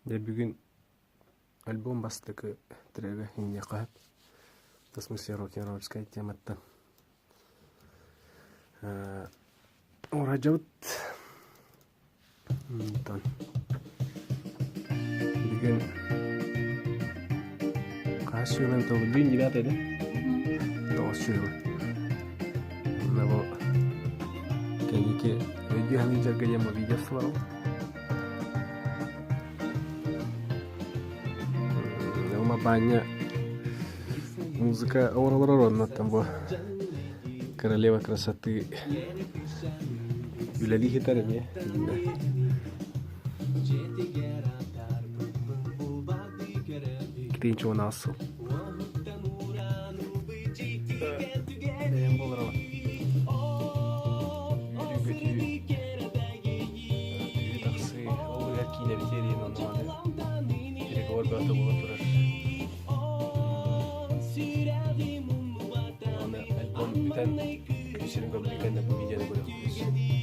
Дьэ бүгүн альбом бастакы трега инниэхэ сөп. В смысле рок-н-ролльскай тематтан. Ураджабыт Онтон бүгүн хас сүүрэн бүгүн девятый да? Тоҕус сүүрү. Онно бу кэнники өйдүү саныыр диэн бу видео сыларым. Ума Баанньа музыка оҥоролорор оннуттан бу королева красоты үлэлии сытар эмиэ Китинчи сыл. Бэйэм буоларабын. Үөрүү-көтүү, түһүү тахсыы, ол быыһыгар киинэбит эриэн онно аны переговор бөҕөтө буола турар. Аны альбом бүтэн, күн сирин көрбүтүн кэннэ бу видеоны көрүөхпүт.